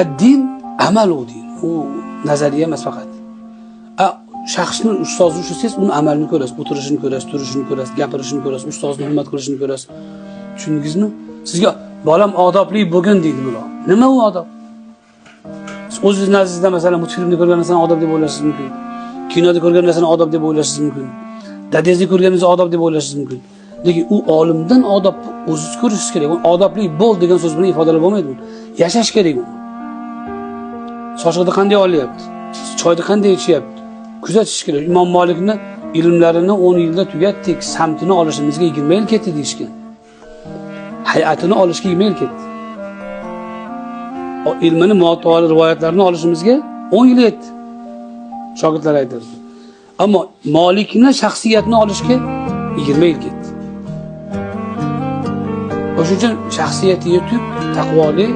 Ad-din amal u din. U nazariya emas faqat. Shaxsni ustozni ushlasangiz, uni amalini ko'rasiz, o'tirishini ko'rasiz, turishini ko'rasiz, gapirishini ko'rasiz, ustozni hurmat qilishini ko'rasiz. Tushundingizmi? Sizga bolam odobli bo'lgin deydi birov. Nima u odob? Siz o'zingiz nazdingizda masalan multfilmda ko'rgan narsani odob deb o'ylashingiz mumkin. Kinoda ko'rgan narsani odob deb o'ylashingiz mumkin. Dadangizni ko'rganingizni odob deb o'ylashingiz mumkin. Lekin u olimdan odobni o'zingiz ko'rishingiz kerak. U odobli bo'l degan so'z bilan ifodalab bo'lmaydi uni. Yashash kerak uni. Sochiqni qanday olyapti? Choyni qanday ichyapti? Kuzatish kerak. Imom Malikni ilmlarini 10 yilda tugatdik, samtini olishimizga 20 yil ketdi deyishgan. Hay'atini olishga 20 yil ketdi. O ilmini, Muvatta rivoyatlarini olishimizga 10 yil yetdi. Shogirdlar aytadi. Ammo Malikni shaxsiyatini olishga 20 yil ketdi. O'shuning uchun shaxsiyati yetuk, taqvoli,